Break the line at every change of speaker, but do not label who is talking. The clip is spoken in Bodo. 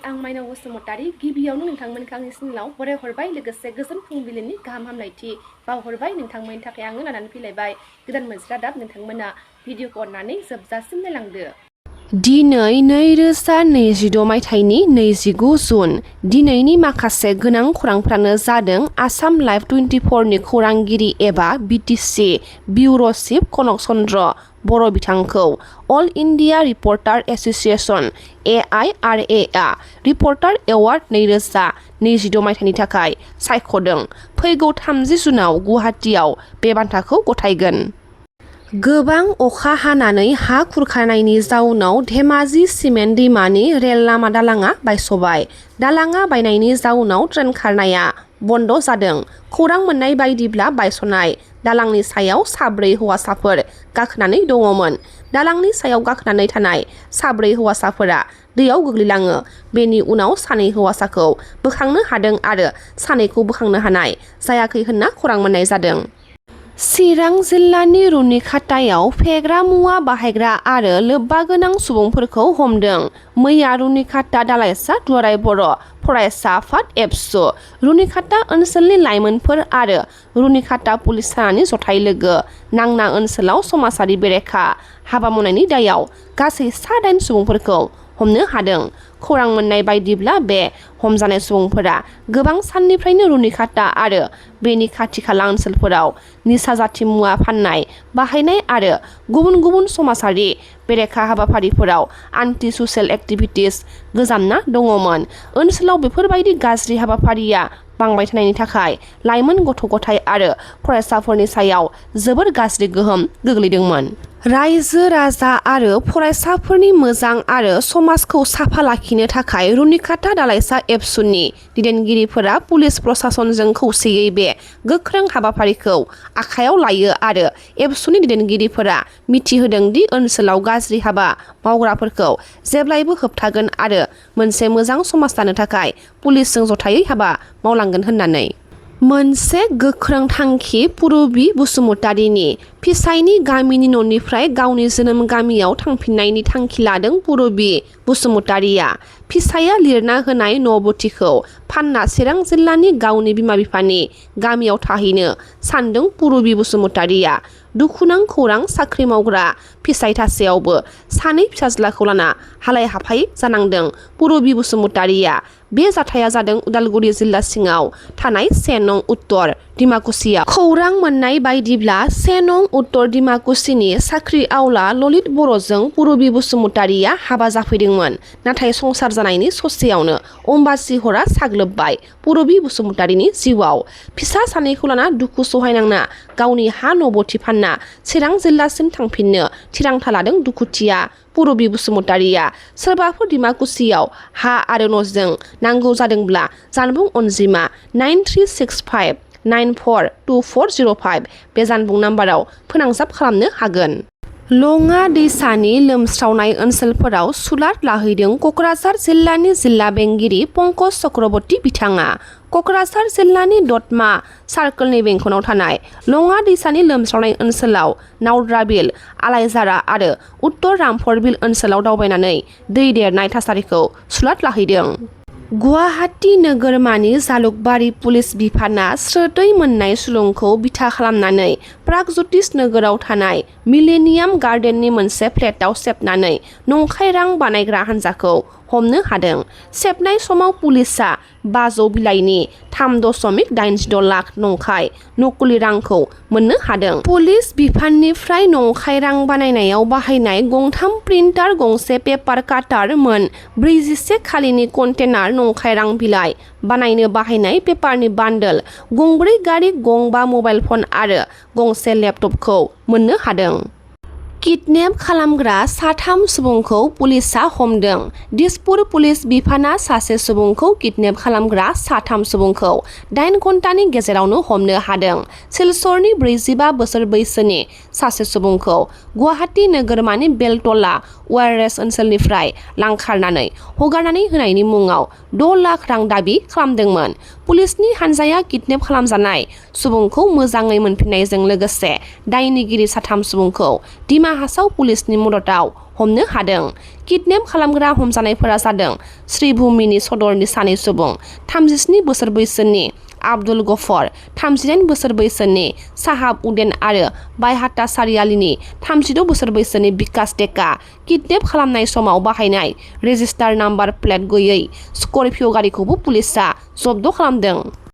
आं स्माinaoBasumatari गिबियावनो नोंथांमोनखौ आंनि चेनेलाव बराय हरबाय लोगोसे गोजोन फुंबिलिनि गाहाम हामलायथि बावहरबाय नोंथांमोननि थाखाय आङो लानानै फैलायबाय गोदान मोनसे रादाब नोंथांमोना भिडिअखौ अननानै जोबजासिम नायलांदो। दिनै 2026 मायथाइनि 29 जुन दिनैनि माखासे गोनां खौरांफ्रानो जादों आसाम लाइभ 24 नि खौरांगिरि एबा बिटिसि बिउर' चिफ कनक चन्द्र बर' बिथांखौ All India Reporter Association AIRA आ रिपर्टार एवार्ड 2026 मायथाइनि थाखाय सायख'दों। फैगौ 30 जुनाव गुवाहाटीआव बे बान्थाखौ गथायगोन। गोबां अखा हानानै हा खुरखानायनि जाउनाव धेमाजि सिमेन्ट दैमानि रेल लामा दालाङा बायस'बाय। दालाङा बायनायनि जाउनाव ट्रेन खारनाया बन्द जादों। खौरां मोननाय बायदिब्ला बायस'नाय दालांनि सायाव साब्रै हौवासाफोर गाखोनानै दङमोन। दालांनि सायाव गाखोनानै थानाय साब्रै हौवासाफोरा दैयाव गोग्लैलाङो। बेनि उनाव सानै हौवासाखौ बोखांनो हादों आरो सानैखौ बोखांनो हानाय जायाखै होनना खौरां मोननाय जादों। चिरां जिल्लानि रुनिखातायाव फेग्रा मुवा बाहायग्रा आरो लोब्बा गोनां सुबुंफोरखौ हमदों। मैया रुनिखाता दालाइसा दुलाराय बर' फरायसा आफाद एबसु, रुनिखाता ओनसोलनि लाइमोनफोर आरो रुनिखाता पुलिस थानानि जथाय लोगो नांना ओनसोलाव समाजारि बेरेखा हाबा मावनायनि दायाव गासै 8 सुबुंफोरखौ हमनो हादों। खौरां मोननाय बायदिब्ला बे हमजानाय सुबुंफोरा गोबां साननिफ्रायनो रुनिखाता आरो बेनि खाथि खाला ओनसोलफोराव निसा जाति मुवा फाननाय, बाहायनाय आरो गुबुन गुबुन समाजारि बेरेखा हाबाफारिफोराव आन्टि ससियेल एक्टिभिटिस गोजामना दङमोन। ओनसोलाव बेफोरबायदि गाज्रि हाबाफारिया बांबाय थानायनि थाखाय लाइमोन गथ' गथाय आरो फरायसाफोरनि सायाव जोबोर गाज्रि गोहोम गोग्लैदोंमोन। रायजो राजा आरो फरायसाफोरनि मोजां आरो समाजखौ साफा लाखिनो थाखाय रुनिखाता दालाइसा एबसुनि दैदेनगिरिफोरा पुलिस प्रशासनजों खौसेयै बे गोख्रों हाबाफारिखौ आखायाव लायो आरो एबसुनि दैदेनगिरिफोरा मिथिहोदों दि ओनसोलाव गाज्रि हाबा मावग्राफोरखौ जेब्लायबो होबथागोन आरो मोनसे मोजां समाज दानो थाखाय पुलिसजों जथायै हाबा मावलांगोन होननानै। मोनसे गोख्रों थांखि पुरबि बसुमतारीनि फिसायनि गामिनि न'निफ्राय गावनि जोनोम गामियाव थांफिननायनि थांखि लादों पुरबि बसुमतारीया। फिसाया लिरना होनाय न'बथिखौ फानना चिरां जिल्लानि गावनि बिमा बिफानि गामियाव थाहैनो सानदों पुरबि बसुमतारीया। दुखुनां खौरां साख्रि मावग्रा फिसाय थासेयावबो सानै फिसाज्लाखौ लाना हालाय हाफाय जानांदों पुरबि बसुमतारीया। बे जाथाया जादों उदालगुरि जिल्ला सिङाव थानाय 1 नं उत्तर डिमाकुसियाव। खौरां मोननाय बायदिब्ला 1 नं उत्तर डिमाकुसिनि साख्रि आवला ललित बर'जों पुरबि बसुमतारीया हाबा जाफैदोंमोन। नाथाय संसार जानायनि ससेयावनो अम्बासि हरा साग्लोबबाय पुरबि बसुमतारीनि जिउआव। फिसा सानैखौ लाना दुखु सहायनांना गावनि हा न'बथि फानना चिरां जिल्लासिम थांफिननो थिरांथा लादों दुखुथिया पुरबि बसुमतारीया। सोरबाफोर डिमाकुसियाव हा आरो न'जों नांगौ जादोंब्ला जानबुं अनजिमा 9365942405 बे जानबुं नाम्बाराव फोनांजाब खालामनो हागोन। लङा दैसानि लोमस्रावनाय ओनसोलफोराव सुलाद लाहैदों कक्राझार जिल्लानि जिल्ला बेंगिरि पंकज चक्रवर्ती बिथाङा। कक्राझार जिल्लानि दतमा सार्कोलनि बेंखनाव थानाय लङा दैसानि लोमस्रावनाय ओनसोलाव नावद्रा बिल, आलायजारा आरो उत्तर रामफर बिल ओनसोलाव दावबायनानै दै देरनाय थासारिखौ सुलाद लाहैदों। गुवाहाटी नोगोरमानि जालुकबारि पुलिस बिफाना स्रोदै मोननाय सुलुंखौ बिथा खालामनानै प्रागज्यतिष नोगोराव थानाय मिलेनियाम गार्डेननि मोनसे फ्लेटआव सेबनानै नंखाय रां बानायग्रा हान्जाखौ हमनो हादों। सेबनाय समाव पुलिसआ 500 बिलाइनि 3.86 लाख नंखाय नकलि रांखौ मोननो हादों। पुलिस बिफाननिफ्राय नंखाय रां बानायनायाव बाहायनाय गंथाम प्रिन्टार, गंसे पेपार काटार, मोन 41 खालिनि कन्टेनार नंखाय रां बिलाइ बानायनो बाहायनाय पेपारनि बान्डोल, गंब्रै गारि, गंबा मबाइल फन आरो गंसे लेपटपखौ मोननो हादों। किडनेप खालामग्रा 3 सुबुंखौ पुलिसआ हमदों। दिसपुर पुलिस बिफाना सासे सुबुंखौ किडनेप खालामग्रा 3 सुबुंखौ 8 घन्टानि गेजेरावनो हमनो हादों। सिलचरनि 45 बोसोर बैसोनि सासे सुबुंखौ गुवाहाटी नोगोरमानि बेलतला वायरलेस ओनसोलनिफ्राय लांखारनानै हगारनानै होनायनि मुङाव 6 लाख रां दाबि खालामदोंमोन। पुलिसनि हान्जाया किडनेप खालामजानाय सुबुंखौ मोजाङै मोनफिननायजों लोगोसे दायनिगिरि 3 सुबुंखौ डिमा हासाव पुलिसनि मददआव हमनो हादों। किडनेप खालामग्रा हमजानायफोरा जादों श्रीभूमिनि सदरनि सानै सुबुं 37 बोसोर बैसोनि आब्दुल गफर, 39 बोसोर बैसोनि साहाब उदेन आरो बायहाटा सारियालिनि 36 बोसोर बैसोनि बिकास टेका। किडनेप खालामनाय समाव बाहायनाय रेजिस्टार नाम्बार प्लेट गैयै स्करपिय' गारिखौबो पुलिसआ जब्द खालामदों।